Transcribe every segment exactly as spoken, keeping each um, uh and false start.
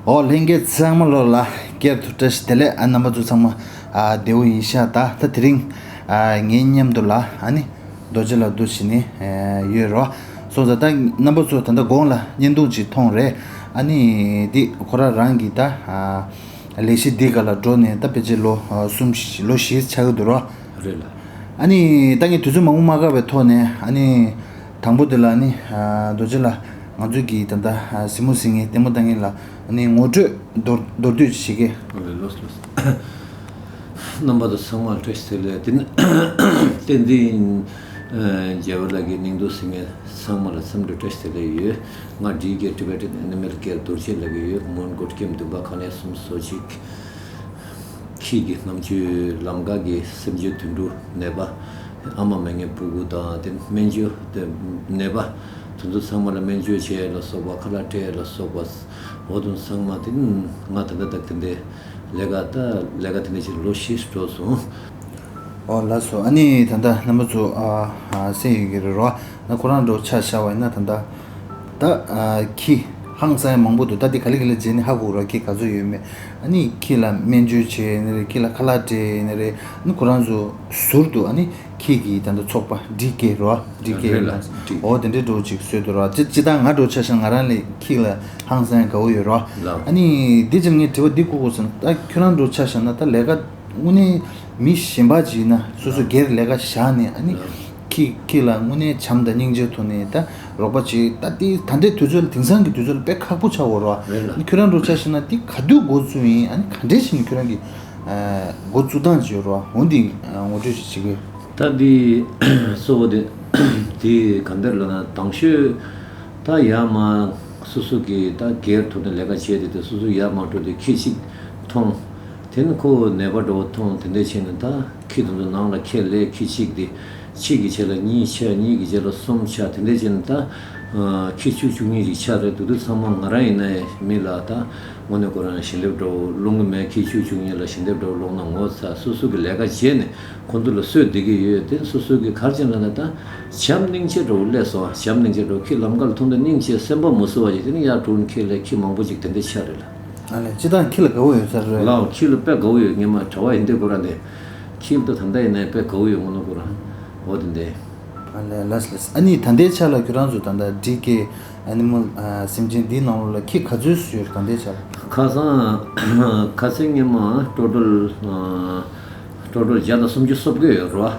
ཨོ་ལྷན་རྒྱས་ཚང་མ་ལོ་ལ་སྐྱར་དུ་བཀྲ་ཤིས་བདེ་ལེགས། ཨ་རྣམ་པ་ཚོ་ཚང་མ་ཨ་བདེ་བོ་ཡིན་ཤག་ད་ད་དེ་རིང་ཨ་ངའི་མཉམ་དུ་ལ་ཨ་ནི་རྡོ་རྗེ་ལགས་འདུག་བྱས་ནས་ཨ་ཡོད་རོ། སོང་ཙང་ད་རྣམ་པ་ཚོ་ད་ལྟ་གོང་ལ་བརྙན་ཐུང་ཅིག་མཐོང་རེད། ཨ་ནི་འདི་ཁོ་རང་རང་གི་ད་ཨ་ལས་གཞི་འདི་ག་ལ་འགྲོ་ནས་ད་ཕལ་ཆེར་ལོ་ཨ་གསུམ་བཞི་ལོ་བཞི་ཆགས་ཀྱི་འདུག་རོ། རེད་ལ། ཨ་ནི་ད་ངས་དུས་ཚོད་མང་པོ་མ་བཀག་པའི་ཐོག་ནས་ཨ་ནི་དང་པོ་དེ་ལ་ཨ་ནི་ཨ་རྡོ་རྗེ་ལགས་ང་ཚོའི་གི་ད་ལྟ་ཨ་གཟིགས་མོ་གཟིགས་མཁན་ལྟད་མོ་ལྟ་མཁན་ལ་ཨ་ནི་ངོ་སྤྲོད་མདོར་མདོར་བསྡུས་ཤིག་བྱེད་གི། ལགས་ལགས། རྣམ་པ་ཚོ་ཚང་མ་བཀྲ་ཤིས་བདེ་ལེགས། དེ་ནི་བསྟན་འཛིན་ཨ་རྒྱལ་པོ་ལགས་ཀྱི་སྙིང་སྡུག་གཟིགས་མཁན་ཚང་མ་ལ་འཚམས་འདྲི་བཀྲ་ཤིས་བདེ་ལེགས་ཡོད། ང་ཌི་ཀེ་ཊི་བེ་ཊན་ཨེ་ནི་མལ་ཀེར་རྡོ་རྗེ་ལགས་ཀྱི་ཡོད། མོན་གྷོ་ཀེམ་བདུན་པ་ཁང་ལས་སུམ་ཅུ་སོ་གཅིག་ཁྱི་གི་རྣམ་དཔྱོད་ལམ་ཀ་གི་སེམས་ཅན་དུད་འགྲོ་ནད་པ། ཨ་མ་མེད་མཁན་ཕྲུ་གུ་དང་དེ་སྨན་བཅོས་དེ་ནད་པ། དེ་ཚོ་ཚང་མ་ལ་སྨན་བཅོས་བྱེད་ཡ་ལ་སོགས་པ། ཁ་ལག་སྤྲད་ཡ་ལ་སོགས་པ། འོ་དེ་ཚང་མ་དེ་ང་ད་ལྟ་དག་དེ་འདྲའི་ལས་ཀ་ད་ལས་ཀ་དེ་འདྲ་ཞིག་ལོ་བཞི་འགྲོ་སོང་། ཨོ་ལགས་སོ། ཨ་ནི་ད་ལྟ་རྣམ་པ་ཚོ་ཨ་ཨ་གསན་ཡོད་ཀྱི་རེད་རོ། ན་ཁོ་རང་འགྲོ་ཆ་བཞག་པ་ཡིན་ན་ད་ལྟ་ད་ཨ་ཁྱི་ཧང་སང་ཡ་མང་པོ་འདུག་ད་འདི་ག་ལེ་ག་ལེ་བྱས་ནས་ཧ་གོ་ར། ཁྱི་ག་ཚོད་ཡོད་མེད། ཨ་ནི་ཁྱི་ལ་སྨན་བཅོས་བྱས་ནི་རེད། ཁྱི་ལ་ཁ་ལག་སྤྲད་ནི་རེད། ཨ་ནི་ཁོ་རང་ཚོ་ཟུར་དུ་ཨ་ནི་ཁྱི་གི་ད་ལྟ་ཚོགས་པ་ཌི་ཀེ་རོ། ཌི་ཀེ་རེད་ལ། ལ་ཌི་ཨོ་དེ་འདྲའི་འགྲོ་ཅིག་བཟོས་འདུག་ར། ཅི་ཅི་ད་ང་འགྲོ་ཆ་བཞག་ང་རང་ལས་ཁྱི་ལ་ཧང་སང་ཡ་དགའ་བོ་ཡོད་ར། ལ་ཨ་ནི་འདི་ཅིག་ངས་དྲི་བ་འདི་བཀོད་དགོས་སོང་། ད་ཁྱོད་རང་འགྲོ་ཆ་བཞག་ན་ད་ལས་ཀ་དངོས་གནས་མི་གཞན་པ་ཅིག་ཡིན་ན་སོ་སོ་སྒེར་ལས་ཀ་བཞག་ནས་ཨ་ནི་ཁྱི་ཁྱི་ལ་དངོས་གནས་བྱམས་དང་སྙིང་རྗེའི་ཐོག་ནས་ད་རོགས་པ་ཅིག་ད་དེ་ད་ལྟའི་དུས་ཚོད་ལ་དེང་སང་གི་དུས་ཚོད་ལ་དཔེ་ཁག་པོ་ཆགས་ཡོད་རེད་བ། རེད་ལ། ཁྱོད་རང་འགྲོ་ཆ་བཞག་ན་དེ་ག་དུས་འགོ་བཙུགས་ཡིན། ཨ་ནི་ག་འདྲས་ཞིག་ནས་ཁྱོད་རང་གི་ཨ་འགོ་བཙུགས་སྟངས་ཅིག་ཡོད་རེད་བ། འོ་འདི་ཨ་ངོ་སྤྲོད་ཅིག་བྱེད་ཀྱི། ད་འདི་གཙོ་བོ་དེ་དེ་ག་འདྲ་ལབ་ན་དང་ཤོས་ད་ཡར་མར་སོ་སོ་གི་ད་སྒེར་ཐོག་ནས་ལས་ཀ་བྱས་ཏེ་དེ་སོ་སོ་ཡར་མར་འགྲོ་དེ་ཁྱི་གཅིག་མཐོང་། དེ་ནི་ཁོ་ནད་པ་འདྲ་བོ་མཐོང་། དེ་འདྲས་བྱས་ནས་ད་ཁྱི་དེ་ཚོ་ནང་ལ་ཁྱི་ལས་ཁྱི་གཅིག་དེ་གཅིག་གི་རྗེས་ལ་གཉིས་ཆགས། གཉིས་ཀྱི་རྗེས་ལ་གསུམ་ཆགས། དེ་འདྲས་བྱས་ནས་ད་ཨ་ཁྱི་བཅུ་བཅུ་གཉིས་ཅིག་ཆགས་རེད། དེ་དུས་ཚང་མ་ང་རང་ཡིན་ན་མི་ལ་ད་དངོས་གནས་ཁོ་རང་ཞལ་འདེབས་འདྲ་བོ་སློང་གི་མེད། ཁྱི་བཅུ་བཅུ་གཉིས་ལ་ཞལ་འདེབས་འདྲ་བོ་སློང་ན་ངོ་ཚ། སོ་སོ་གི་ལས་ཀ་བྱས་ནས་ཁོ་ཚོ་ལ་གསོས་བསྡད་ཀྱི་ཡོད། དེ་སོ་སོ་གི་ག་རེ་བྱས་ན་ད་བྱམས་སྙིང་རྗེ་འདྲ་བོ་སླེབས་སོང་། བྱམས་སྙིང་རྗེ་འདྲ་བོ། ཁྱི་ལམ་ཁ་ལ་མཐོང་དུས་སྙིང་རྗེ། སེམས་པ་མ་བཟོད་པ་ཞིག་དེ་ནི་ཡར་འགྲོ་ནས་ཁྱི་ལས་ཁྱི་མང་པོ་ཅིག་དེ་འདྲས་ཆགས་རེད་ལ། ཨ་ལས་སྤྱིར་བཏང་ཁྱི་ལ་དགའ་བོ་ཡོད་ས་རེད། ལའོ་ཁྱི་ལ་དཔེ་དགའ་བོ་ཡོད། ངས་མ་གྲྭ་བ་ཡིན་དུས་ཁོ་རང་དེ་ཁྱི་ལ་ད་ད་ལྟ་ཡིན་ནའི་དཔེ་དགའ་བོ་ཡོད་དངོས་གནས་ཁོ་རང་། འོ་དེ་འདྲས། ཨ་ལས་ལགས་ལགས། ཨ་ནི་ད་ལྟའི་ཆ་ལ་ཁྱོད་རང་ཚོ་ད་ལྟ་ཌི་ཀེ་ཨེ་ནི་མལ་ཨ་སེམས་ཅན་འདིའི་ནང་ལོགས་ལ་ཁྱི་ག་ཚོད་ཡོད་རེད་ད་ལྟའི་ཆ་ལ། ཁ་སང་ཁ་སང་ཉི་མ་ཊོ་ཊལ་ཨ་ཊོ་ཊལ་བརྒྱ་དང་སུམ་ཅུ་སོ་བརྒྱད་ཡོད་རེད་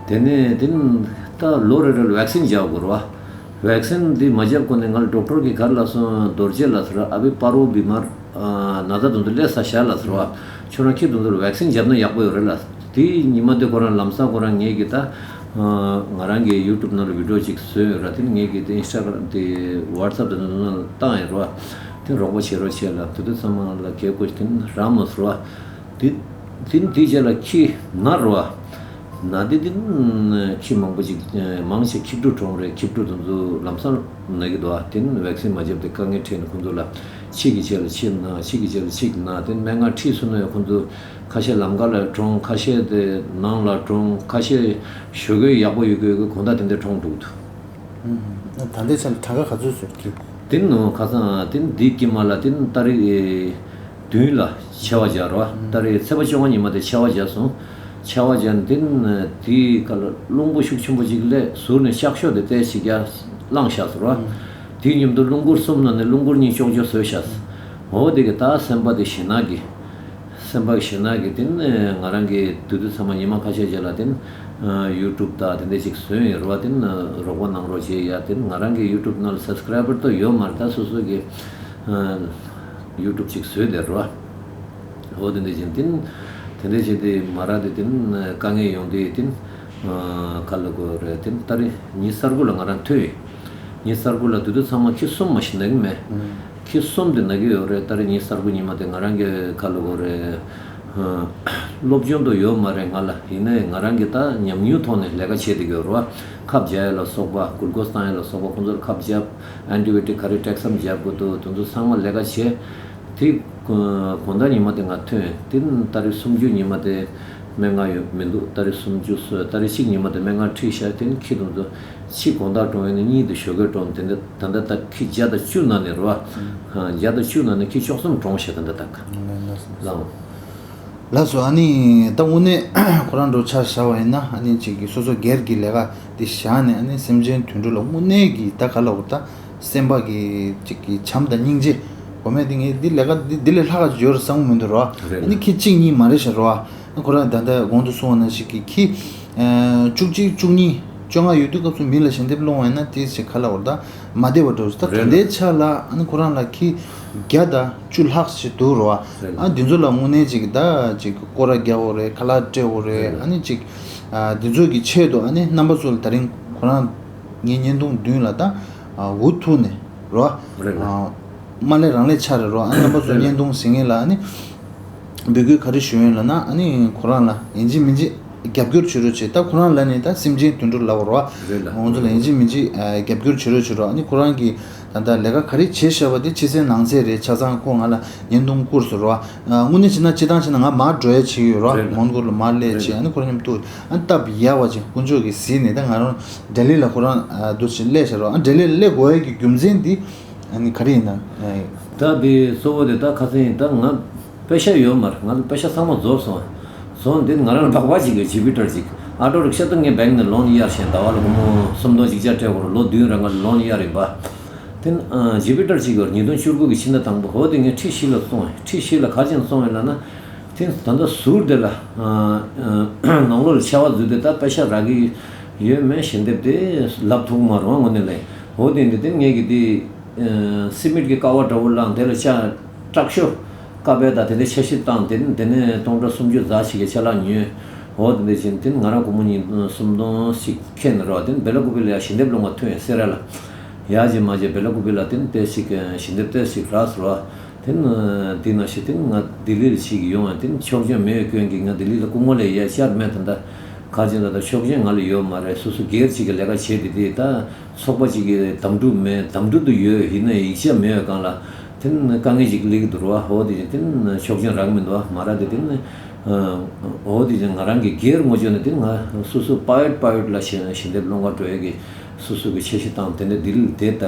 བ། དེ་ནས་དེ་ནི་ད་ལོ་རེ་རེ་ལ་ཝེག་སིན་རྒྱག་དགོས་རེད་བ། ཝེག་སིན་འདི་མ་བརྒྱབ་གོང་ནས་ང་ལ་ཌོག་ཊར་གྱིས་ག་རེ་ལབ་སོང་། རྡོ་རྗེ་ལགས་ཟེར་བ། ཨ་བི་པར་བོ་བི་མར་ཨ་ན་ཚ་དེ་ཚོ་སླེབས་ཚར་ཤག་ལབ་ཟེར་བ། ཁྱོད་རང་ཁྱི་དེ་ཚོར་ཝེག་སིན་བརྒྱབ་ན་ཡག་པོ་ཡོད་རེད་ལབ། དེ་ཉི་མ་དེ་ཁོ་རང་ལམ་སང་ཁོ་རང་ངེད་ཀྱི་ད་ཨ་ང་རང་གི་ཡུ་ཊུབ་ནང་ལ་བི་ཌི་ཡོ་ཅིག་བཟོས་ཡོད་ར། དེ་ནི་ངེད་ཀྱི་དེ་ཨིན་སི་ཊ་གྷ་རམ་དེ་ཝ་ཊི་སེབ་དེ་ཚོ་ནང་ལ་བཏང་ཡོད་ར། དེ་རོགས་པ་བྱེད་རོགས་བྱེད་ལབ། དེ་དུས་ཚང་མ་ལ་གལ་དགོས་ཤིག་དེ་ནི་རག་མ་སོང་ར། དེ་དེ་ནི་དེའི་རྗེས་ལ་ཁྱི་ན་ར་བ། ན་དེ་དེ་ནི་ཁྱི་མང་པོ་ཅིག་མང་ཆེ་ཁྱི་ཕྲུག་གྲོངས་རེད། ཁྱི་ཕྲུག་དེ་ཚོ་ལམ་སང་ན་གི་འདུག་ཨ། དེ་ནི་ཝེག་སིན་མ་བརྒྱབ་དེ་དཀའ་ངལ་འཕྲད་ནས་ཁོང་ཚོ་ལ་ཁྱི་གི་རྗེས་ལ་ཁྱི་ན། ཁྱི་གི་རྗེས་ལ་ཁྱི་ན། དེ་ནི་སྨན་ཁང་ཁྲིད་སོང་ན་ཡང་ཁོང་ཚོ་ཁ་ཤས་ལམ་ཁ་ལ་གྲོངས། ཁ་ཤས་དེ་ནང་ལ་གྲོངས། ཁ་ཤས་ཞོགས་ཀས་ཡག་པོ་ཡོད་དགོས་ཀྱི་དགོང་དག་དེ་འདྲ་གྲོངས་འདུག་འདུག་ཨུམ། ད་ལྟའི་ཆ་ལ་གྲངས་ཀ་ག་ཚོད་ཟེར་གི། དེ་ནི་ཁ་སང་དེ་ནི་འདི་དཀྱིལ་མ་ལ་དེ་ནི་ཏ་རིག་བདུན་ལ་ཆར་པ་བརྒྱབ་རོ། ཨ་ཏ་རིག་ཚེས་པ་བཅོ་ལྔ་ཉི་མ་དེ་ཆར་པ་བརྒྱབ་སོང་། ཆར་པ་བརྒྱབ་ནས་དེ་ནི་དེའི་ཁ་ལ་རླུང་བུ་ཤུགས་ཆེན་པོ་ཅིག་སླེབས་ཟུར་ནས་ཤག་ཤོག་དེ་ཏོག་ཙམ་ཡར་བླངས་བཞག་སོང་རོ། ཨ་དེའི་མཉམ་དུ་རླུང་འཁོར་གསུམ་ནང་ནས་རླུང་འཁོར་གཉིས་ཅོག་ཅོག་བཟོས་བཞག་སོང་། འོ་དེ་གི་ད་སེམས་པ་དེ་ཞེད་སྣང་གི། སེམས་པ་ཞེད་སྣང་གི་དེ་ནི་ང་རང་གི་དུས་ཚོད་ཚང་མ་ཉི་མ་ཁ་ཤས་རྗེས་ལ་དེ་ནི་ཡུ་ཊུབ་དང་དེ་འདྲ་ཅིག་བཟོས་ཡོད་རེད་བ། དེ་ནི་རོགས་པ་གནང་རོགས་བྱས་ཡ། དེ་ནི་ང་རང་གི་ཡུ་ཊུབ་ནང་ལ་སབ་སི་ཀ་རའི་བར་དུ་ཡོད་མ་རེད། ད་སོ་སོ་གི་ཡུ་ཊུབ་ཅིག་བཟོས་བསྡད་རེད་བ། འོ་དེ་འདྲ་ཅིག་དེ་ནི་དེ་འདྲ་ཅིག་དེ་མ་ར་དེ་དེ་ནི་དཀའ་ངལ་ཡོང་དུས་དེ་ནི་ག་ལ་གོ་རེད། དེ་ནི་ཏ་རིག་ཉི་ཤུ་རྩ་དགུ་ལ་ང་རང་ཐོན་ཡོད། ཉི་ཤུ་རྩ་དགུ་ལ་དུས་ཚོད་ཚང་མ་ཁྱི་གསུམ་མ་ཞིག་ན་གི་མེད། ཁྱི་གསུམ་དེ་ན་གི་ཡོད་རེད། ཏ་རིག་ཉི་ཤུ་རྩ་དགུ་ཉི་མ་དེ་ང་རང་གི་ཁ་ལོ་གོ་རེད། སློབ་སྦྱོང་དུ་ཡོད་མ་རེད་ང་ལ། ཡིན་ནའི་ང་རང་གི་ད་ཉམས་མྱོང་ཐོག་ནས་ལས་ཀ་བྱེད་བསྡད་ཀྱི་ཡོད་རེད་བ། ཁབ་རྒྱག་ཡ་ལ་སོགས་པ། གུལ་ཀོ་སི་བཏང་ཡ་ལ་སོགས་པ། ཁོང་ཚོར་ཁབ་བརྒྱབ། ཨན་ཊི་བའི་ཡོ་ཊིག་ག་རེ་སྤྲད་མཚམས་བརྒྱབ་དགོས་འདུག་དེ་ཚོ་ཚང་མ་ལས་ཀ་བྱས། དེ་དགོང་དག་ཉི་མ་དེ་ང་ཐོན། དེ་ཏ་རིག་སུམ་ཅུ་ཉི་མ་དེ་སྨན་ཁང་ཡོད་མི་འདུག་ཏ་རིག་སུམ་ཅུ་སོ་ཏ་རིག་གཅིག་ཉི་མ་དེ་སྨན་ཁང་ཁྲིད་བཞག་དེ་ནི་ཁྱི་དེ་ཚོ་ ཕྱི་དགོང་དག་གྲོངས་ཡོད་ནི་གཉིད་དུ་ཞོགས་ཀས་གྲོངས། དེ་འདྲ་ད་ལྟ་ད་ཁྱི་བརྒྱ་དང་བཅུ་ན་ནས་རོ། བརྒྱ་དང་བཅུ་ན་ནས་ཁྱི་བཅུ་གསུམ་གྲོངས་ཤག་ད་ལྟ་དག་ལ། ལགས་སོ། ཨ་ནི་ད་དངོས་གནས་ཁོ་རང་འགྲོ་ཆ་བཞག་པ་ཡིན་ན། ཨ་ནི་ཅིག་གི་སོ་སོ་སྒེར་གྱི་ལས་ཀ་འདི་བཞག་ནས། ཨ་ནི་སེམས་ཅན་དུད་འགྲོ་ལ་དངོས་གནས་ཀྱི་ད་ག་ལ་འོ་ད་སེམས་པ་གི་ཅིག་གི་བྱམས་དང་སྙིང་རྗེ་གོ་མེད་དེ། ངས་འདི་ལས་ཀ་འདི་འདི་ལས་ལྷག་ག་ཡོད་རེད་བསམ་གི་མི་འདུག་རོ། རེད། ཨ་ནི་ཁྱི་གཅིག་གཉིས་མ་རེད་ཤག་རོ། ཨ་ཁོ་རང་ད་ལྟ་གོང་དུ་གསུངས་པ་ནང་བཞིན་གྱི་ཁྱི་བཅུ་གཅིག་བཅུ་གཉིས་བཅོ་ལྔ་ཡོད་དུས་སྐབས་སུ་མི་ལ་ཞལ་འདེབས་སློང་བ་ཡིན་ན། དེ་ཞིག་ག་ལ་འོ་ད་མ་བདེ་བ་འགྲོ་ཟེར། ད་རེད། ད་ལྟའི་ཆ་ལ་ཨ་ནི་ཁོ་རང་ལ་ཁྱི་བརྒྱ་དང་བཅུ་ལྷག་ཞིག་འདུག་རོ། རེད། ཨ་འདི་ཚོ་ལ་དངོས་གནས་ཅིག་ད་ཅིག་སྐོར་ར་རྒྱག་དགོས་རེད། ཁ་ལག་སྤྲད་དགོས་རེད། རེད། ཨ་ནི་ཅིག་ཨ་འདི་ཚོ་གི་ཆེད་དུ་ཨ་ནི་རྣམ་པ་ཚོ་ལ་ད་རིང་ཁོ་རང་ངའི་བརྙན་ཐུང་མདུན་ལ་ད་ཨ་འུ་ཐུག་ནས་རོ། རེད་ལ། ཨ་མ་ལས་རང་ལས་ཆགས་རེད་རོ། ཨ་རྣམ་པ་ཚོ་རེད་ལ། བརྙན་ཐུང་གཟིགས་མཁན་ལ་ཨ་ནི་འབོད་སྐུལ་ག་རེ་ཞུ་ཡིན་ལབ་ན། ཨ་ནི་ཁོ་རང་ལ་ཡིན་གཅིག་མིན་གཅིག་རྒྱབ་སྐྱོར་བྱེད་རོགས་བྱེད། ད་ཁོ་རང་ལབ་ནས་ད་སེམས་ཅན་དུད་འགྲོ་ལབ་པ་རོ། རེད་ལ། ང་ཚོ་ལ་ཡིན་གཅིག་མིན་གཅིག་ཨ་རྒྱབ་སྐྱོར་བྱེད་རོགས་བྱེད་རོགས། ཨ་ནི་ཁོ་རང་གིས་ད་ལྟ་ལས་ཀ་ག་རེ་བྱས་བཞག་པ་དེ་ཕྱི་གསལ་ནང་གསལ་རེད། ཆ་ཚང་ཁོ་ང་ལ་བརྙན་ཐུང་བསྐུར་སོང་རོ། ཨ་དངོས་གནས་བྱས་ན་སྤྱིར་བཏང་བྱས་ན་ང་མར་འགྲོ་ཡ་བྱེད་ཀྱི་ཡོད་རོ། རེད་ལ། མོན་གྷོ་ལ་མར་སླེབས་རེད་བྱས། ལ། ཨ་ནི་ཁོ་རང་མཉམ་དུ་ཨ་ནི་སྟབས་ཡག་པ་ཅིག་དཀོན་མཆོག་གིས་གཟིགས་ནས་ད་ང་རང་ལྡི་ལི་ལ་ཁོ་རང་ཨ་འདུག་སེ་སླེབས་ཤག་རོ། ཨ་ལྡི་ལི་ལ་སླེབས་དགོས་ཡ་གི་རྒྱུ་མཚན་འདི་ཨ་ནི་ག་རེ་ཡིན་ན། ཨ་ད་འདི་གཙོ་བོ་དེ་ད་ཁ་སང་ཡིན། ད་ང་པེ་ཤ་ཡོད་མ་རེད། ང་ལ་པེ་ཤ་ཚང་མ་རྫོགས་སོང་། རྫོགས་འདི་ང་རང་སྦག་སྦག་ཅིག་གི་ཇི་པི་ཊར་ཅིག་ཨ་ཊོ་རིག་ཤ་ད་ངས་བེང་ནས་ལོན་གཡར་བཞིན་ཟླ་བ་ལ་སྒོར་མོ་སུམ་སྟོང་ཅིག་བརྒྱ་སྤྲད་དགོས་རེད། ལོ་བདུན་རིང་ང་ལོན་གཡར་ཡིན་པ། དེ་ཨ་ཇི་པི་ཊར་ཅིག་ཡོད་རེད། ཉིས་སྟོང་བཅུ་དགུ་གི་ཕྱི་ཟླ་དང་པོ། འོ་དེ་ངས་ཁྲི་བཞི་ལ་བཙོངས། ཁྲི་བཞི་ལ་ག་ཅིག་བཙོངས་ཡོད་ལབ་ན། དེ་ད་ལྟ་ཟུར་དེ་ལ་ཨ་ཨ་ནང་ལོགས་ལ་ཆར་པ་འཛུལ་དུས་ད་པེ་ཤ་རག་གི་ཡོད་མེད་ཞལ་འདེབས་དེ་ལབ་ཐུབ་མ་རེད་པ། དངོས་གནས་ལ། འོ་དེ་འདི་དེ་ངས་ཀྱི་དེ་ཨ་སི་མེན་ཊི་གི་ཀ་བ་འདྲ་པོ་བླངས། དེ་ལ་ཆ་དྲག་ཤོས་ཀ་པལ་དང་དེ་འདྲ་འཆར་གཞི་བཏང་། དེ་དེ་ནས་སྟོང་ཕྲག་སུམ་ཅུ་ཙམ་ཞིག་གི་ཆ་ལག་ཉོས། འོ་དེ་འདྲ་བྱས་དེ་ང་རང་སྒོར་མོ་ཉིས་སུམ་སྟོང་ཞིག་ཁྱེར་ནས་རོ། དེ་སྦེ་ལ་ཀུ་པེ་ལ་ཡ་ཞལ་འདེབས་སློང་བ་ཐོན་ཡ་སེ་ར་ལ། ཡ་ཅིག་མ་ཅིག་སྦེ་ལ་ཀུ་པེ་ལ་དེ་དེ་ཞིག་ཞལ་འདེབས་དེ་ཞིག་རག་སོང་རོ། དེ་ན་དེ་ནང་བཞིན་དེ་ང་ལྡི་ལི་ལ་ཞིག་ཡོང་བ་དེ་ཆོག་མཆན་མེད་སྐྱོན་གྱིས་ང་ལྡི་ལི་ལ་སྐུ་ངོ་ལ་ཡ་བཅར་མེད། ད་ལྟ་ག་ཅིག་ད་ལྟ་ཆོག་མཆན་ང་ལ་ཡོད་མ་རེད། སོ་སོ་སྒེར་གཅིག་གི་ལས་ཀ་བྱེད་དེ་དེ་ད་ཚོགས་པ་གཅིག་གི་དམ་ཕྲུག་མེད། དམ་ཕྲུག་ཏུ་ཡོད་ཡིན་ན་ཡིག་ཆ་མེད་པའི་སྒང་ལ་དེ་ནི་དཀའ་ངལ་ཅིག་སླེབས་ཀྱི་འདུག་ར་བ། འོ་དེ་བཞིན་དེ་ནི་ཆོག་མཆན་རག་མི་འདུག་བ། མ་རག་དེ་དེ་ནི་འོ་དེ་བཞིན་ང་རང་གི་སྒེར་ངོས་ཕྱོགས་ནས་དེ་ནི་ང་སོ་སོ་པ་རེ་ཊི་པ་རེ་ཊི་ལ་ཞལ་ཞལ་འདེབས་སློང་ག་འགྲོ་ཡ་གི་སོ་སོ་གི་འཆར་གཞི་བཏང་། དེ་ནས་ལྡི་ལི་ལ་དེ་ལྟ་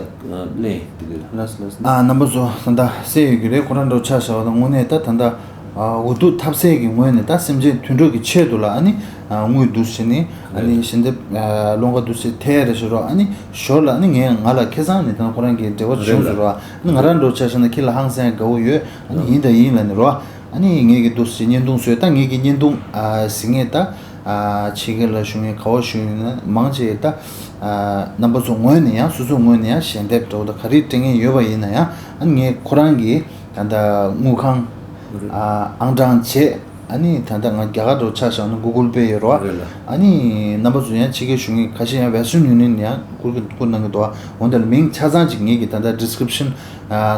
ལེན་ལྡི་ལི་ལ། ལགས་སོ་ལགས་སོ། ཨ་རྣམ་པ་ཚོ་ད་ལྟ་གསན་ཡོད་ཀྱི་རེད། ཁོ་རང་འདྲ་པོ་ཆ་བཞག་པ་དང་དངོས་གནས་ད་ད་ལྟ་ཨ་འུ་ཐུག་ཐབས་ཟད་ཀྱི་ངོས་ནས་ད་སེམས་ཅན་དུད་འགྲོ་གི་ཆེད་དུ་ལ་ཨ་ནི་ཨ་དངུལ་བསྡུ་བྱས་ནས་ཨ་ནི་ཞལ་འདེབས་ཨ་སློང་ག་འདུག་སེ་ཐད་རེ་བྱེད་རོགས། ཨ་ནི་ཞོར་ལ་ཨ་ནི་ངས་ང་ལ་ཁ་སང་ནས་ད་ཁོ་རང་གི་འབྲེལ་བ་བྱུང་སོང་རོགས། ཨ་ནི་ང་རང་འདྲ་པོ་ཆ་བཞག་ན་ཁྱེད་ལ་ཧང་སང་དགའ་བོ་ཡོད། ཨ་ནི་ཡིན་ད་ཡིན་ལབ་ནས་རོགས། ཨ་ནི་ངས་ཀྱི་འདུག་སེ་བརྙན་ཐུང་བཟོས། ད་ངས་ཀྱི་བརྙན་ཐུང་ཨ་གཟིགས་མཁན་ད་ཨ་ཕྱི་རྒྱལ་ལ་བཞུགས་མཁན་ག་པར་བཞུགས་ཡོད་ན་མང་ཆེ་ད་ཨ་རྣམ་པ་ཚོ་ངོས་ནས་ཡང་སོ་སོའི་ངོས་ནས་ཡང་ཞལ་འདེབས་འདྲ་པོ་ད་ག་རེ་སྤྲད་མཁན་ཡོད་པ་ཡིན་ན་ཡང་། ཨ་ནི་ངས་ཁོ་རང་གི་ད་ལྟ་དངུལ་ཁང་ཨ་ཨང་གྲངས་བྱས། ཨ་ནི་ད་ལྟ་ང་རྒྱ་གར་འདྲ་པོ་ཆ་བཞག་ན་གུ་གུལ་པེ་ཡོད་རེད་བ། རེད་ལ། ཨ་ནི་རྣམ་པ་ཚོ་ཡང་ཕྱི་རྒྱལ་བཞུགས་མཁན་ག་ཤེད་ཡང་Western Union ཡང་བསྐུར་གི་བསྐུར་གནང་གི་འདུག་བ། འོན་ཏེ་མིང་ཆ་ཚང་ཅིག་ངེད་ཀྱི་ད་ལྟ་ཌི་སི་ཀི་རིབ་ཤན་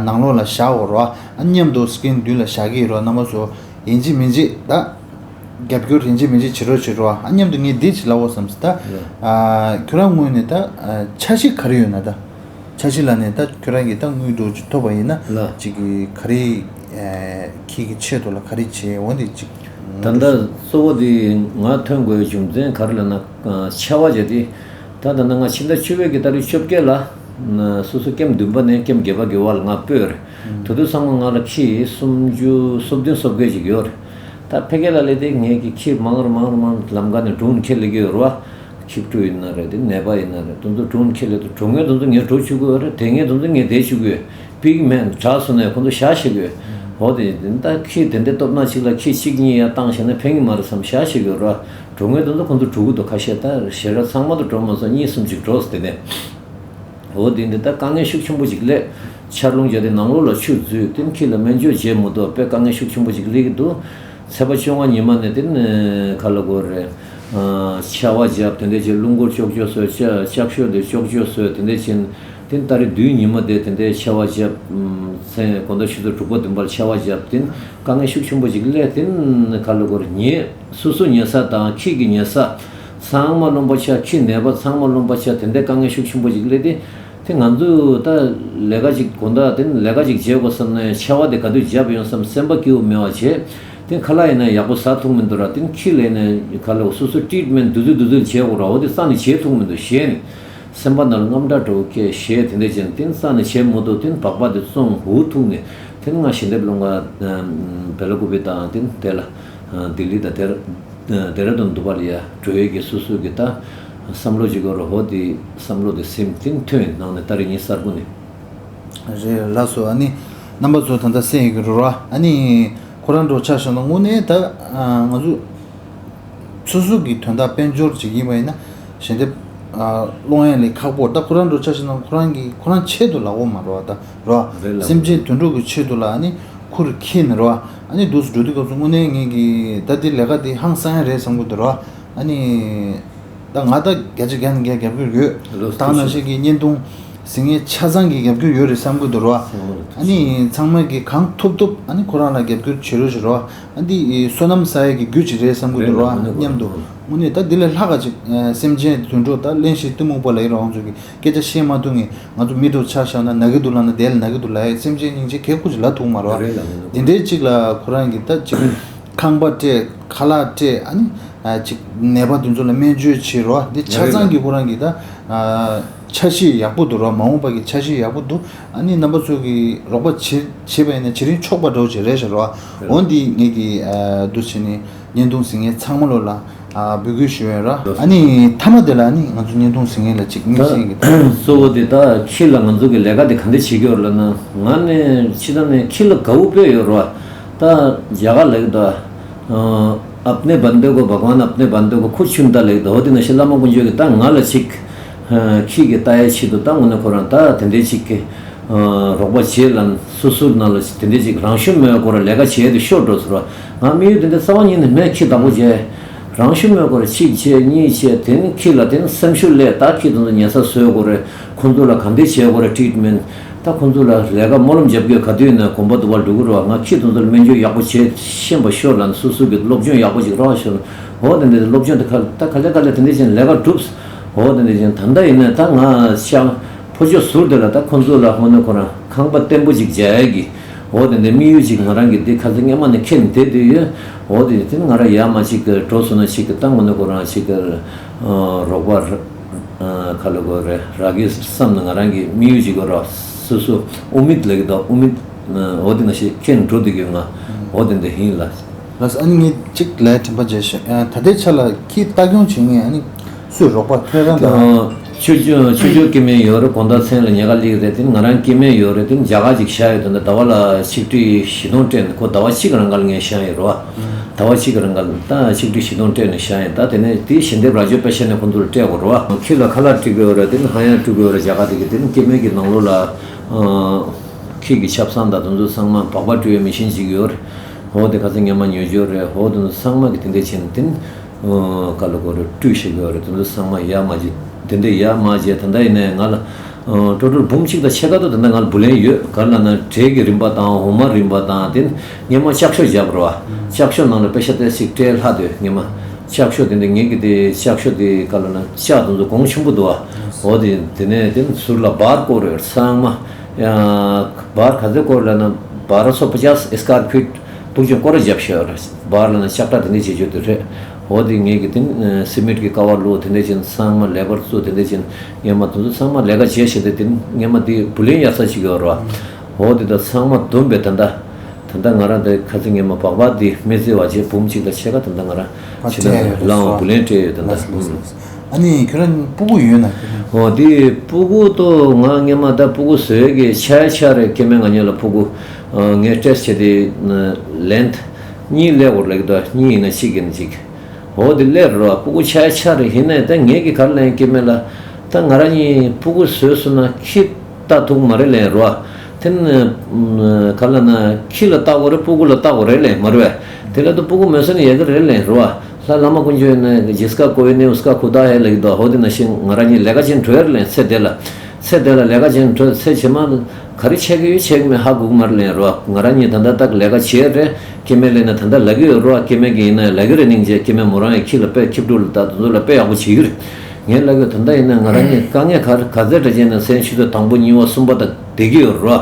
ནང་ལོགས་ལ་བཞག་ཡོད་རེད་བ། ཨ་མཉམ་དུ་སི་ཀི་རིན་མདུན་ལ་བཞག་གི་ཡོད་རེད་བ། རྣམ་པ་ཚོ་ཡིན་གཅིག་མིན་གཅིག་ད་རྒྱབ་སྐྱོར་ཡིན་གཅིག་མིན་གཅིག་བྱེད་རོགས་བྱེད་རོགས། ཨ་མཉམ་དུ་ངས་འདི་ཅིག་ལབ་དགོས་བསམ་སོང་། ད་ཨ་ཁྱོད་རང་ངོས་ནས་ད་ཨ་འཆར་གཞི་ག་རེ་ཡོད་ན། ད་འཆར་གཞི་ལ་ནས་ད་ཁྱོད་རང་གིས་ད་དངུལ་འདྲ་པོ་ཅིག་ཐོབ་པ་ཡིན་ན། ལ། ཅིག་གི་ག་རེ་ཨ་ཁྱེད་ཀྱི་ཆེད་དུ་ལ་ག་རེ་བྱེད་འོ་འདི་ཅིག་ད་ལྟ་གཙོ་བོ་དེ་ང་ཐོན་དགོས་རྒྱུ་མཚན་ག་རེ་ལབ་ན། ཨ་ཆར་པ་བྱས་ཏེ་ད་ད་ལྟ་ང་ཕྱི་ཟླ་བཅུ་པའི་གི་ཏ་རིག་བཅོ་བརྒྱད་ལ་ཨ་སོ་སོ་ཀེམ་བདུན་པ་ནས་ཀེམ་བརྒྱད་པ་གི་བར་ལ་ང་སྤོས་རེད། ཨ་དེ་དུས་ཚང་མ་ང་ལ་ཁྱི་སུམ་ཅུ་སོ་བདུན་སོ་བརྒྱད་ཅིག་ཡོད་རེད། ད་ཕ་གི་ལ་སླེབས་ཏེ་ངས་ཀྱི་ཁྱི་མང་རུ་མང་རུ་མང་རུ་ལམ་ཁ་ནས་སྒྲུང་ཁྱེར་སླེབས་ཀྱི་ཡོད་རེད་བ། ཁྱི་ཕྲུག་ཡིན་ན་རེད། དེ་ནད་པ་ཡིན་ན་རེད། དེ་ཚོ་སྒྲུང་ཁྱེར་སླེབས་དུས་འགྲོ་མཁན་དེ་ཚོ་ངས་འགྲོ་བཅུག་གི་ཡོད་རེད། དེད་མཁན་དེ་ཚོ་ངས་དེད་བཅུག་གི་ཡོད། པིག་མེན་དྲག་སོང་ནས་ཁོ་ཚོ་བཞག་བཞག་གི་ཡོད། འོ་དེ་དེ་ད་ཁྱི་དེ་འདྲའི་སྟོབས་ན་གཅིག་ལ་ཁྱི་གཅིག་གཉིས་ཡར་བཏང་བཞག་ན་ཕན་གི་མ་རེད་བསམ་བཞག་བཞག་གི་ཡོད་རེད་བ། འགྲོ་མཁན་དེ་ཚོ་ཁོ་ཚོ་འགྲོ་གི་འདུག་ཁ་ཤས་ད་ཞེ་དྲག་ཚང་མ་དུ་འགྲོ་མ་སོང་། གཉིས་གསུམ་ཅིག་འགྲོ་སོང་། དེ་ནས། འོ་དེ་འདི་ད་དཀའ་ངལ་ཤུགས་ཆེན་པོ་ཅིག་སླེབས། ཆར་རླུང་བརྒྱབ་སྟེ་ནང་ལོགས་ལ་ཆུ་འཛུལ། དེ་ནས་ཁྱི་ལ་སྨན་བཅོས་བྱེད་མི་ཐུབ། དཔེ་དཀའ་ངལ་ཤུགས་ཆེན་པོ་ཅིག་སླེབས་ཀྱི་འདུག་ཚེས་པ་བཅོ་ལྔ་ཉི་མ་ནས་དེ་ནས་ག་ལབ་དགོས་རེད། ཨ་ཆར་པ་བརྒྱབ། དེ་འདྲ་བྱས་རླུང་འཁོར་ལྕོག་ལྕོག་བཟོས། ལྕགས་ལྕགས་ཤོག་དེ་ལྕོག་ལྕོག་བཟོས། དེ་འདྲ་བྱས་དེ་ནས་ཏ་རིག་བདུན་ཉི་མ་དེ་དེ་འདྲའི་ཆར་པ་བརྒྱབ། ཨམ་མཚན་དགོང་དག་ཆུ་ཚོད་དྲུག་པ་བདུན་པར་ཆར་པ་བརྒྱབ། དེ་ནས་དཀའ་ངལ་ཤུགས་ཆེན་པོ་ཅིག་སླེབས། དེ་ནས་ག་ལབ་དགོས་རེད། ཉལ་སོ་སོ་ཉལ་ས་དང་ཁྱི་གི་ཉལ་ས་ཚང་མ་རློན་པ་ཆགས། ཁྱི་ནད་པ་ཚང་མ་རློན་པ་ཆགས། དེ་འདྲའི་དཀའ་ངལ་ཤུགས་ཆེན་པོ་ཅིག་སླེབས་ཏེ། དེ་ང་ཚོས་ད་ལས་ཀ་ཅིག་དགོང་དག་དེ་ནས་ལས་ཀ་ཅིག་བྱེད་དགོས་བསམ་ན་ཡང་ཆར་པ་དེ་ག་དུས་བརྒྱབ་ཡོང་བསམ་སེམས་པ་སྐྱིད་པོ་མེད་པ་བྱས། དེ་ཁ་ལག་ཡིན་ན་ཡག་པོ་ཟ་ཐུབ་མི་འདུག་ར། དེ་ཁྱི་ལ་ཡིན་ན་ག་ལབ་སོ་སོ་ཊི་རིཊ་མེན་ཊི་དུས་ཚོད་དུས་ཚོད་བྱེད་དགོས་ར། འོ་དེ་རྩ་ནས་བྱེད་ཐུབ་མི་འདུག་ཞེས་ནས། སེམས་པ་ནང་ལ་རྔམ་སྐྲག་འདྲ་བོ་སྐྱེས་ཞེས་དེ་འདྲ་ཅན་དེ་རྩ་ནས་བྱེད་མི་ཐུབ། དེ་བག་པ་དེ་བཙོང་འུ་ཐུག་ནས་དེ་ང་ཞལ་འདེབས་སློང་ག་བེ་ལ་ཀུ་པི་དང་དེ་དེ་ལ་ལྡི་ལི་དང་དེ་ར་དེ་ར་དུ་འདུག་པ་ལ་ཡ་འགྲོ་ཡས་ཀྱི་སོ་སོ་གི་ད་བསམ་བློ་ཅིག་གོ་རོ་ཧོ་དེ་བསམ་བློ་དེ་སེམས་གཏིང་ཐོན་ནང་ནས་ད་རེས་ཉིན་གསར་བུ་ནས། རེད་ལགས་སོ། ཨ་ནི་རྣམ་པ་ཚོ་ད་ལྟ་གསན་ཡོད་ཀྱི་རེད་ར། ཨ་ནི་ཁོ་རང་འགྲོ་ཆ་བཞག་ན་དངོས་གནས་ད་ང་ཚོ་སོ་སོ་གི་དོན་དག་དཔལ་འབྱོར་ཅིག་ཡིན་པ་ཡིན་ན་ཞལ་འདེབས་སློང་ཡ་ལས་ཁག་པོ། ད་ཁོ་རང་འགྲོ་ཆ་བཞག་ན་ཁོ་རང་གི་ཁོ་རང་ཆེད་དུ་ལག་འོག་མ་རོ་ད་རོ། རེད་ལགས། སེམས་ཅན་དུད་འགྲོ་གི་ཆེད་དུ་ལ་ཨ་ནི་ཁུར་ཁྱེར་ནས་རོ། ཨ་ནི་འདུག་སེ་འགྲོ་དུས་སྐབས་སུ་དངོས་གནས་ངེད་ཀྱི་ད་འདི་ལས་ཀ་འདི་ཧང་སང་ཡ་རེད་བསམ་གི་འདུག་རོ། ཨ་ནི། ད་ང་ད་བརྒྱ་ཆ་བརྒྱ་ནས་བརྒྱ་རྒྱབ་སྐྱོར་ཡོད། ལོ་ད་ནང་བཞིན་གྱི་བརྙན་ཐུང་གཟིགས་མཁན་ཆ་ཚང་གི་རྒྱབ་སྐྱོར་ཡོད་རེད་བསམ་གི་འདུག་རོ། ཨ་ནི་ཚང་མ་གི་གང་ཐུབ་ཐུབ་ཨ་ནི་ཁོ་རང་ལ་རྒྱབ་སྐྱོར་བྱེད་རོགས་ཞུ་རོ། ཨ་འདི་བསོད་ནམས་བསགས་ཡས་ཀྱི་རྒྱུ་ཅིག་རེད་བསམ་གི་འདུག་རོ། མཉམ་དུ་དངོས་གནས་ད་འདི་ལས་ལྷག་ག་ཅིག་སེམས་ཅན་དུད་འགྲོ་ད་གླེན་ཞིང་གཏི་མུག་པ་ལ་ཡི་རང་ཚོ་གི་སྐད་ཆ་བཤད་མ་ཐུབ་ངེས། ང་ཚོ་མི་འགྲོ་ཆ་བཞག་ན་ན་གི་འདུག་ལབ་ན་དེ་ལ་ན་གི་འདུག་ལབ་ཡས་སེམས་ཅན་སྙིང་རྗེ་གལ་ཁུ་ཅིག་ལབ་ཐུབ་མ་རོ། རེད་ལ་མི་འདུག་དེ་འདྲའི་ཅིག་ལ་ཁོ་རང་གི་ད་ཅིག་ཁང་པ་སྤྲད། ཁ་ལག་སྤྲད། ཨ་ནི་ཨ་ཅིག་ནད་པ་དེ་ཚོ་ལ་སྨན་བཅོས་བྱེད་རོགས། འདི་ཆ་ཚང་གི་ཁོ་རང་གི་ད་ཨ་འཆར་གཞི་ཡག་པོ་འདུག་རོགས། མ་འོངས་པ་གི་འཆར་གཞི་ཡག་པོ་འདུག་ཨ་ནི་རྣམ་པ་ཚོ་གི་རོགས་པ་བྱེད་བྱེད་པ་ཡིན་ན་ཇེ་རིང་ཕྱོགས་པ་འདྲ་བོ་ཅིག་རེད་ཤག་རོགས། འོ་འདི་ངེད་ཀྱི་ཨ་འདུ་བྱེད་ནི་བརྙན་ཐུང་གཟིགས་མཁན་ཚང་མ་ལོ་ལ་ཨ་འབོད་སྐུལ་ཞུ་ཡོད་ར། ཨ་ནི་མཐའ་མ་དེ་ལ་ཨ་ནི་ང་ཚོ་བརྙན་ཐུང་གཟིགས་མཁན་ལ་ཅིག་མིང་ཤེས་མཁན་གྱི་ད་གཙོ་བོ་དེ་ད་ཁྱི་ལ་ང་ཚོ་གི་ལས་ཀ་དེ་ག་འདྲ་བྱེད་ཀྱི་ཡོད་རེད་ལབ་ན། ང་ནི་ཕྱི་ད་ནས་ཁྱི་ལ་དགའ་བོ་དཔེ་ཡོད་ར། ད་རྒྱ་གར་ལ་ད། अपने बंदे को भगवान अपने बंदे को खुद चुनता ལབ་ཀྱི་འདུག་འོ་དེ་ནང་བཞིན་བླ་མ་དཀོན་མཆོག་གིས་ད་ང་ལ་ཅིག་ཁྱི་གི་ལྟ་ཡའི་ཆེད་དུ་ད་དངོས་གནས་ཁོ་རང་ད་དེ་འདྲའི་ཅིག་གི་རོགས་པ་བྱེད་ལབ་ནས་སོ་སོའི་ནང་ལ་དེ་འདྲའི་ཅིག་རང་ཤུགས་མེད་པའི་སྒོ་ནས་ལས་ཀ་བྱེད་དུ་ཤོར་འགྲོ་ཟེར་བ། ང་དམིགས་ཡུལ་དེ་འདྲ་རྩ་བ་ཉིད་ནས་མེད། ཁྱི་བདག་པོ་བྱས་རང་ཤུགས་མེད་པའི་སྒོ་ནས་གཅིག་བྱས་གཉིས་བྱས་དེ་ནས་ཁྱི་ལ་དེ་ནས་སེམས་ཤུགས་སླེབས། ད་ཁྱི་དེ་ཚོ་ཉལ་ས་བཟོ་དགོས་རེད། ཁོང་ཚོ་ལ་ག་འདྲ་བྱེད་དགོས་རེད། ཊི་རིཊ་མེན་ཊི། ད་ཁོང་ཚོ་ལ་ལས་ཀ་སྨོན་ལམ་རྒྱབ་དགོས། ག་དུས་ཡིན་ན་གོམ་པ་འདུག་པ་འགྲོ་གི་རེད་བ། ང་ཁྱི་དེ་ཚོ་ལ་སྨན་བཅོས་ཡག་པོ་བྱེད་ཤེས་པ་ཤོག་ལབ་ནས་སོ་སོ་གི་སློབ་སྦྱོང་ཡག་པོ་ཅིག་རག་ཤོག་འོ་དེ་འདྲ་སློབ་སྦྱོང་དེ་ག་ད་ག་ལེ་ག་ལེ་དེ་འདྲ་བྱས་ནས་ལས་ཀ་སྒྲུབ། འོ་དེ་འདྲ་བྱས་ནས་ད་ལྟ་ཡིན་ན་ད་ང་ཤ་ཕོ་ཆོས་ཟུར་དེ་ལ་ད་ཁོང་ཚོ་ལ་དངོས་གནས་ཁོ་རང་ཁང་པ་བརྟན་པོ་ཅིག་རྒྱག་ཡས་ཀྱི་འོ་དེ་འདྲ་དམིགས་ཡུལ་ཅིག་ང་རང་གི་འདི་ཁ་སང་སྔས་མ་ནས་འཁྱེར་ནས་བསྡད་དུས་ཡོད། འོ་དེ་དེ་ང་རང་ཡར་མར་ཅིག་འགྲོ་སོང་ན་ཅིག་ད་དངོས་གནས་ཁོ་རང་ཅིག་རོགས་པ། ཁ་ལོ་གོ་རེ་རག་གི་བསམ་ན་ང་རང་གི་དམིགས་ཡུལ་ཅིག་གོ་ར། སོ་སོ་ཨུ་མིད་ལབ་ཀྱི་འདུག་ཨུ་མིད་འོ་དེ་ནང་བཞིན་ཁྱེར་འགྲོ་བསྡད་ཀྱི་ང་འོ་དེ་འདྲ་ཡིན་ལ། ལགས་སོ། ཨ་ནི་ངས་གཅིག་ལས་དྲན་པ་བརྗེད་ཤག་ད་ལྟའི་ཆ་ལ་ཁྱི་ལྟ་སྐྱོང་བྱེད་མཁན་ཨ་ནི་སུས་རོགས་པ་ཐོན་རང་དང་། ཆོས་ཆོས་ཆོས་ཆོས་སྐྱེ་དམན་ཡོད་རེད། དགོང་དག་མཚན་ལ་ཉལ་ཁ་སླེབས་རེད། དེ་ནི་ང་རང་སྐྱེ་དམན་ཡོད་རེད། དེ་ནི་རྒྱ་གར་ཅིག་བཞག་ཡོད། དེ་འདྲ་ཟླ་བ་ལ་ཆིག་ཁྲི་བཞི་སྟོང་སྤྲད་ནས་ཁོ་ཟླ་བ་གཅིག་རང་ག་ལ་ངས་བཞག་ཡོད་རེད་བ། ཟླ་བ་གཅིག་གི་རིང་ག་ལ་ད་ཆིག་ཁྲི་བཞི་སྟོང་སྤྲད་ནས་བཞག་ཡིན། ད་དེ་ནས་དེའི་ཞལ་འདེབས་རག་ཆོག་པེ་ཤ་ནས་ཁོང་ཚོ་ལ་སྤྲད་དགོས་རེད་བ། ཁྱི་ལ་ཁ་ལག་སྤྲད་དགོས་རེད། དེ་ནས་ཧ་ཡང་སྤྲོད་དགོས་རེད། རྒྱ་གར་དེ་གི་དེ་ནས་སྐྱེ་དམན་གྱི་ནང་ལོགས་ལ་ཁྱི་གི་ཆབ་གསང་དང་དེ་ཚོ་ཚང་མ་སྦག་སྦག་སྤྲོད་ཡས་མི་ཤེས་ཅིག་ཡོད་རེད། འོ་དེ་ཁ་སང་ཉི་མ་ཉོས་ཡོད་རེད། འོ་དེ་ཚོ་ཚང་མ་གི་དེ་འདྲས་བྱས་ནས་དེ་ནས་ཁ་ལ་ཁོ་རེ་སྤྲོད་བྱེད་དགོས་རེད། དེ་ཚོ་ཚང་མ་ཡར་མར་བྱས་དེ་འདྲས་ཡར་མར་བྱས་ད་ལྟ་ཡིན་ནའི་ང་ལ། ཨ། ཊོ་ཊལ་འབུམ་གཅིག་དང་ཕྱེད་ཀ་དུ་དེ་འདྲ་ང་ལ་བུ་ལོན་ཡོད། ག་རེ་ལབ་ན་གྲས་ཀྱི་རིམ་པ་དང་འོ་མ་རིམ་པ་དང་དེ་སྔོན་མ་ལྕགས་ཤོག་བརྒྱབ་རོ། ལྕགས་ཤོག་ནང་ལ་པེ་ཤ་ཏོག་ཙམ་སྤྲད་ལྷག་དུས་སྔོན་མ་ལྕགས་ཤོག་དེ་འདྲ་ངེད་ཀྱི་དེ་ལྕགས་ཤོག་དེ་ག་ལབ་ན་ལྕགས་དེ་ཚོ་གོང་ཆེན་པོ་འདུག་བ། འོ་དེ་དེ་ནས་དེ་ཟུར་ལ་བར་བསྐོར་རེད་ཚང་མ། ཡ། བར་ག་ཚོད་བསྐོར་ལབ་ན་བར་སོ་པ་ཅག་ཨེ་སྐར་ཕིཊ་སྟོང་གཅིག་སྐོར་ར་བརྒྱབ་བཞག་ཡོད་རེད། བར་ལ་ན་ལྕགས་དྲ་དེ་འདྲ་བྱེད་རྒྱུ་དེ་རེད། འོ་དེ་ངེད་ཀྱི་དེ་ནི་སི་མེན་ཊི་གི་ཀ་བ་བླུགས་དེ་འདྲ་བྱས་ནས་ཚང་མ་ལེ་བར་བཙུགས་དེ་འདྲ་བྱས་ནས་སྔོན་མ་དེ་ཚོ་ཚང་མ་ལས་ཀ་བྱས་བྱས་ཏེ་དེ་ནི་སྔོན་མ་དེ་བུ་ལོན་ཡག་ས་ཅིག་ཡོད་རེད་བ། འོ་དེ་དག་ཚང་མ་བསྡོམས་པས་ད་ལྟ་ད་ལྟ་ང་རང་དེ་ཁ་སང་སྔོན་མ་སྦག་སྦག་དེ་མི་བརྩི་བ་བྱས་འབུམ་གཅིག་དང་ཕྱེད་ཀ་ད་ལྟ་ང་རང་ཕར་ཕྱི་ནང་སྤྲད་ཡོད་རེད་བླངས་བ་བུ་ལོན་སྤྲད་ཡོད་ད་ལྟ། ལགས་སོ་ལགས་སོ། ཨ་ནི་ཁྱོད་རང་སྤུ་གུ་ཡོད་ན་ཁྱོད་རང་། འོ་དེ་སྤུ་གུ་ཏོ་ང་སྔོན་མ་ད་སྤུ་གུ་བཟོས་ཀྱི་ཆ་ཆ་རེད། སྐྱེ་དམན་ང་གཉིས་ལ་སྤུ་གུ་ངས་ཊེ་སི་ཊི་བྱས་ཏེ་ལེན་ཐི་གཉིས་སླེབས་ཡོད་རེད་ད། གཉིས་ཡིན་ན་གཅིག་ཡིན་ན་གཅིག་འོ་དེ་སླེབས་རོ། སྤུ་གུ་ཆ་ཆ་རེད། ཡིན་ནའི་ད་ངེད་ཀྱི་ག་རེ་ལབ་ཡིན་སྐྱེ་དམན་ལ་ད་ང་རང་གཉིས་སྤུ་གུ་བཟོས་སོང་ན་ཁྱི་ལྟ་ཐུབ་མ་རེད་ལབ་ཡིན་རོ། དེ་ནི་ག་ལབ་ན་ཁྱི་ལ་ལྟ་དགོས་རེད། སྤུ་གུ་ལ་ལྟ་དགོས་རེད་ལབ་ཡིན་མ་རེད་པས། དེ་ལ་ད་སྤུ་གུ་མེད་སོང་ན་ཡག་གི་རེད་ལབ་ཡིན་རོ། ལྷ་བླ་མ་དཀོན་མཆོག་ཡིན་ན་ཇི་སྐ་ཀོ་ཡེ་ནེ་ཨུ་སྐ་ཁུ་ད་ཧེ་ལབ་ཀྱི་འདུག་འོ་དེ་ནང་བཞིན་ང་རང་གཉིས་ལས་ཀ་བྱེད་འགྲོ་ཡ་རེད་ལབ་ཡིན། ཚེ་འདི་ལ་ཚེ་འདི་ལ་ལས་ཀ་བྱེད་འགྲོ་ཚེ་ཕྱི་མ་ག་རེ་ཆགས་ཀྱི་ཡོད་ཆགས་ཀྱི་མེད་ཧ་གོ་གི་མ་རེད་ལབ་ཡིན་རོ། ང་རང་གཉིས་ད་ལྟ་ཏག་ལས་ཀ་བྱེད་རེད། སྐྱེ་དམན་ལབ་ན་ད་ལྟ་ལབ་ཀྱི་ཡོད་རོ། སྐྱེ་དམན་གྱི་ཡིན་ན་ལབ་ཀྱི་རེད། སྙིང་རྗེ། སྐྱེ་དམན་མོ་རང་ཡི་ཁྱི་ལ་དཔེ་ཁྱི་ཕྲུག་ལ་ད་དེ་ཚོ་ལ་དཔེ་ཡག་པོ་བྱེད་ཀྱི་རེད། ངས་ལབ་ཀྱི་ད་ལྟ་ཡིན་ན་ང་རང་གཉིས་དཀའ་ངལ་ག་རེ་ག་ཚད་འདྲ་བྱས་ན་མཚན་ཆུ་ཚོད་དང་པོ་གཉིས་པ་གསུམ་པ་དང་བསྡད་ཀྱི་ཡོད་རོ།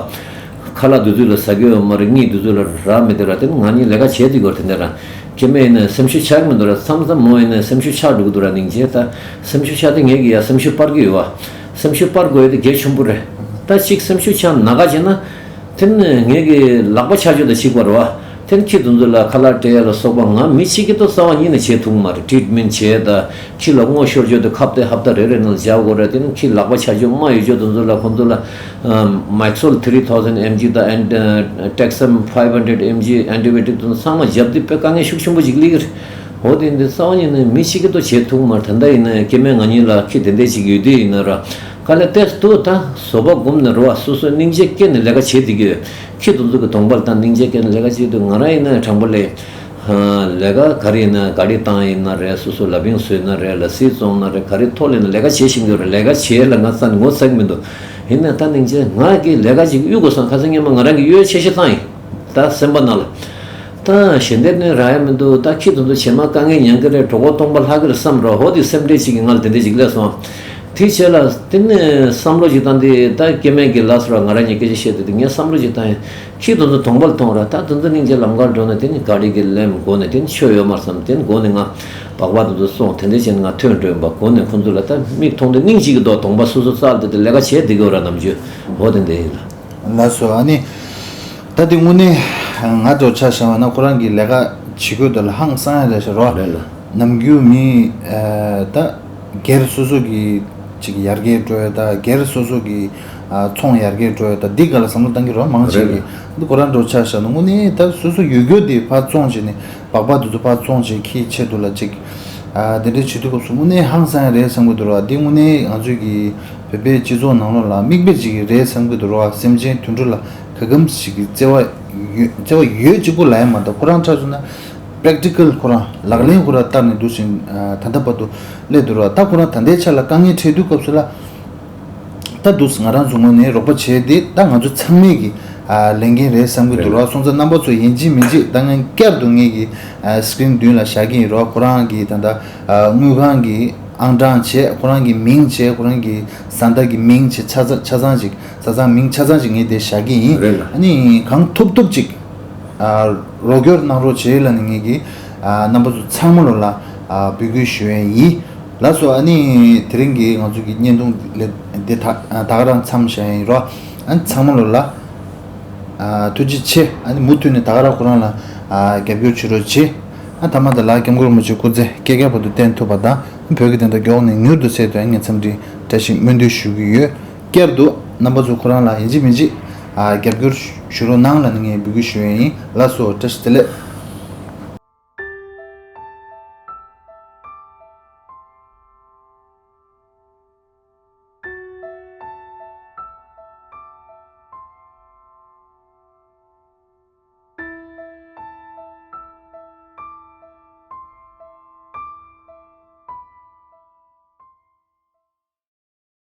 ཁ་ལག་དེ་ཚོ་ལ་ཟ་གི་ཡོད་མ་རེད། གཉིད་དེ་ཚོ་ལ་རག་མི་འདུག་ར། དེ་ནི་ང་གཉིས་ལས་ཀ་བྱེད་དུས་སྐོར་དེ་འདྲ་ར། སྐྱེ་དམན་ཡིན་ན་སེམས་ཤུགས་ཆག་གི་མི་འདུག་ར། མཚམས་མཚམས་མོ་ཡིན་ན་སེམས་ཤུགས་ཆག་འགྲོ་གི་འདུག་ར། སྙིང་རྗེ། ད་སེམས་ཤུགས་ཆག་དུས་ངེད་ཀྱི་ཡ་སེམས་ཤུགས་སྤར་གྱི་ཡོད་བ། སེམས་ཤུགས་སྤར་དགོས་ཡ་དེ་གལ་ཆེན་པོ་རེད། ད་གཅིག་སེམས་ཤུགས་ཆག་ན་ག་བྱས་ན། དེ་ནི་ངེད་ཀྱི་ལག་པ་ཆག་རྒྱུ་དང་གཅིག་པ་རེད་བ། དེ་ནི་ཁྱི་དེ་ཚོ་ལ་ཁ་ལག་སྤྲད་ཡ་ལ་སོགས་པ་ང་མི་གཅིག་གིས་ཏོ་རྩ་བ་ཉིད་ནས་བྱེད་ཐུབ་མ་རེད། ཊི་རིཊ་མེན་ཊི་བྱས་ད་ཁྱི་ལ་སྔོ་ཤོར་རྒྱུ་དེ་ཁབ་དེ་ཧབ་ཏ་རེ་རེ་ནང་བཞག་དགོས་རེད། དེ་ནི་ཁྱི་ལག་པ་ཆག་རྒྱུ་རྨ་ཡོད་རྒྱུ་དེ་ཚོ་ལ་ཁོང་ཚོ་ལ་མེག་སོལ་ཐི་རི་ཐའུ་ཟེན་ཨེམ་ཇི་དང་ཨེན་ཊེག་སམ་ཕའིབ་ཧན་ཌེཌ་ཨེམ་ཇི་ཨེན་ཊི་བའི་ཡོ་ཊིག་དེ་ཚོ་ཚང་མ་བརྒྱབ་དེ་དཔེ་དཀའ་ངལ་ཤུགས་ཆེན་པོ་ཅིག་སླེབས་ཀྱི་རེད། འོ་དེ་འདི་རྩ་བ་ཉིད་ནས་མི་གཅིག་གིས་ཏོ་བྱེད་ཐུབ་མ་རེད། ད་ལྟ་ཡིན་ན་སྐྱེ་དམན་ང་གཉིས་ལ་ཁྱི་དེ་འདྲས་ཅིག་ཡོད་དུས་ཡིན་ན་ར། དཀའ་ལས་ཏོག་ཙམ་འདུག་ད་བཟོད་པ་སྒོམ་ནས་རེད་བ། སོ་སོས་སྙིང་རྗེ་སྐྱེས་ནས་ལས་ཀ་བྱེད་བསྡད་ཀྱི་ཡོད། ཁྱི་དེ་ཚོ་གི་གདོང་པ་ལ་ད་སྙིང་རྗེ་སྐྱེས་ནས་ལས་ཀ་བྱེད་དུས་ང་རང་ཡིན་ན་དྲང་པོ་ལས། ལས་ཀ་ག་རེ་ཡིན་ན་ག་རེ་བཏང་ཡིན་ན་རེད། སོ་སོ་ལ་བིང་བཟོས་ན་རེད། ལ་སི་བཙོང་ན་རེད། ག་རེ་ཐོག་ལས་ན་ལས་ཀ་བྱེད་བཞིན་ཡོད་རེད། ལས་ཀ་བྱེད་ལ་ང་རྩ་ནས་ངོ་ཚ་གི་མི་འདུག་ཡིན་ན་ད་སྙིང་རྗེ་ང་གི་ལས་ཀ་ཅིག་གཡུག་དགོས་བསམ། ཁ་སང་ཉི་མ་ང་རང་གི་གཡོལ་ཆེ་ཤོས་བཏང་ཡིན། ད་སེམས་པ་ནང་ལ། ད་ཞལ་འདེབས་ནི་རག་ཡ་མི་འདུག་ད་ཁྱི་དེ་ཚོ་བྱེ་མ་དཀའ་ངལ་མྱངས་ཀྱི་རེད། གྲོད་ཁོག་སྟོང་པ་ལྷག་གི་རེད་བསམ་རོགས། ཧོ་དེ་སེམས་ཁྲལ་ཅིག་གི་ང་ལ་དེ་འདྲ་ཅིག་སླེབས་སོང་། དེའི་རྗེས་ལ་དེ་ནས་བསམ་བློ་ཅིག་བཏང་སྟེ། ད་སྐྱེ་དམན་གྱི་ལ་སོ་ར་ང་རང་གཉིས་སྐད་ཆ་བཤད་དུས་དེ་ངས་བསམ་བློ་ཅིག་བཏང་ཡིན། ཁྱི་དེ་ཚོ་གདོང་པ་ལ་མཐོང་ར། ད་དེ་ཚོ་སྙིང་རྗེ་ལམ་ཁར་འགྲོ་ནས་དེ་ནི་ག་རེ་གི་ལེམ་དགོས་ནས་དེ་ནི་ཆོ་ཡོད་མ་བསམ། དེ་ནི་དགོས་ནས་ང་སྦག་སྦག་དེ་ཚོ་སོང་། དེ་འདྲ་བྱས་ནས་ང་ཐོན་འགྲོ་ཡིན་པ། དགོས་ནས་ཁོང་ཚོ་ལ་ད་མིག་མཐོང་དུས་སྙིང་རྗེ་གི་འདུག་གདོང་པ་སོ་སོ་བཙལ་ཏེ་དེ་ལས་ཀ་བྱས་བསྡད་ཀྱི་ཡོད་ར། ནམ་རྒྱུན་འོ་དེ་འདྲ་ཡིན་ལ། ལགས་སོ། ཨ་ནི། ད་དེ་དངོས་གནས་ང་ཚོ་ཆ་བཞག་པ་ན་ཁོ་རང་གི་ལས་ཀ་བྱེད་དགོས་འདུག་ལ་ཧང་སང་ཡ་རེད་ཤག་རོ། རེད་ལ། ནམ་རྒྱུན་མི་ད་སྒེར་སོ་སོ་གི་ཅིག་ཡར་རྒྱས་འགྲོ་ཡ། ད་སྒེར་སོ་སོ་གི་ཚོང་ཡར་རྒྱས་འགྲོ་ཡ། ད་འདི་ག་ལ་བསམ་བློ་བཏང་གི་རོ། མང་ཆེ་གི་རེད་ལ། འདི་ཁོ་རང་ཚོ་ཆ་བཞག་ན་དངོས་གནས་ད་སོ་སོ་ཡོད་རྒྱུ་དེ་ཕར་བཙོང་བྱས་ནས། སྦག་སྦག་དེ་ཚོ་ཕར་བཙོང་བྱས་ཁྱིའི་ཆེད་དུ་ལ་ཅིག་ཨ་དེ་འདྲའི་བྱེད་དུས་སྐབས་སུ་དངོས་གནས་ཧང་སང་ཡ་རེད་བསམ་གྱི་འདུག་ར། འདི་དངོས་གནས་ང་ཚོའི་གི་བོད་པའི་སྤྱི་ཚོགས་ནང་ལོགས་ལ་མིག་དཔེ་ཅིག་རེད་བསམ་གྱི་འདུག་ར། སེམས་ཅན་དུད་འགྲོ་ལ་ག་གམ་ཞིག་གི་བརྩེ་བ་ཡོད། བརྩེ་བ་ཡོད་གཅིག་པུ་ལ་ཡང་མ་གཏོགས། ཁོ་རང་ཆ་བཞག་ན་པེ་རེག་ཊི་ཀལ་ཁོ་རང་ལག་ལེན་ཁོ་རང་བསྟར་ནས་འདུག་བཞིན་ཨ་ད་ལྟ་བར་དུ་སླེབས་འདུག་ར། ད་ཁོ་རང་ད་ལྟའི་ཆ་ལ་དཀའ་ངལ་འཕྲད་དུས་སྐབས་སུ་ལ། ད་འདུག་སེ་ང་རང་ཚོ་ངོས་ནས་རོགས་པ་བྱས་ཏེ། ད་ང་ཚོ་ཚང་མས་ཀྱི་ཨ་ལས་འགན་རེད་བསམ་གྱི་འདུག་ར། སོང་ཙང་རྣམ་པ་ཚོ་ཡིན་གཅིག་མིན་གཅིག་ད་ངས་བསྐྱར་དུ་ངས་ཀྱི་ཨ་སི་ཀི་རིན་མདུན་ལ་བཞག་གི་ཡིན་ར། ཁོ་རང་གི་ད་ལྟ་ཨ་དངུལ་ཁང་གི་ཨང་གྲངས་བྱས། ཁོ་རང་གི་མིང་བྱས། ཁོ་རང་གི་བཟའ་ཟླ་གི་མིང་བྱས། ཆ་ཚང་ཆ་ཚང་ཅིག་བཟའ་ཚང་མིང་ཆ་ཚང་ཅིག་ངས་དེ་བཞག་གི་ཡིན། རེད་ལ། ཨ་ནི་གང་ཐུབ་ཐུབ་ཅིག་ཨ་རོགས་སྐྱོར་གནང་རོགས་བྱེད་ལབ་ནས་ངས་ཀྱི་ཨ་རྣམ་པ་ཚོ་ཚང་མ་ལོ་ལ་ཨ་འབོད་སྐུལ་ཞུ་ཡས་ཡིན། ལགས་སོ། ཨ་ནི་དེ་རིང་གི་ང་ཚོ་གི་བརྙན་ཐུང་ལས་འདི་ད་ད་ག་རང་མཚམས་བཞག་ཡིན་རོ། ཨ་ནི་ཚང་མ་ལོ་ལ་ཨ་ཐུགས་རྗེ་ཆེ། ཨ་ནི་མུ་མཐུད་ནས་ད་ག་རང་ཁོ་རང་ལ་ཨ་རྒྱབ་སྐྱོར་བྱེད་རོགས་བྱེད། ཨ་ཐ་མ་ད་ལ་སྐྱབས་མགོན་རིན་པོ་ཆེ་སྐུ་ཚེ་བསྐལ་བརྒྱ་བར་དུ་བརྟན་ཐུབ་པ་དང་། བོད་ཀྱི་བདེན་མཐའ་མགྱོགས་ནས་མྱུར་དུ་གསལ་ཐུབ་ཡ་ངས་འཚམས་འདྲི་བཀྲ་ཤིས་སྨོན་འདུན་ཞུ་གི་ཡོད། བསྐྱར་དུ་རྣམ་པ་ཚོ་ཁོ་རང་ལ་ཡིན་གཅིག་མིན་གཅིག་ཨ་རྒྱབ་སྐྱོར་ཞུ་རོགས་གནང་ལབ་ནས་ངས་འབོད་སྐུལ་ཞུ་ཡས་ཡིན། ལགས་སོ། བཀྲ་ཤིས་བདེ་ལེགས།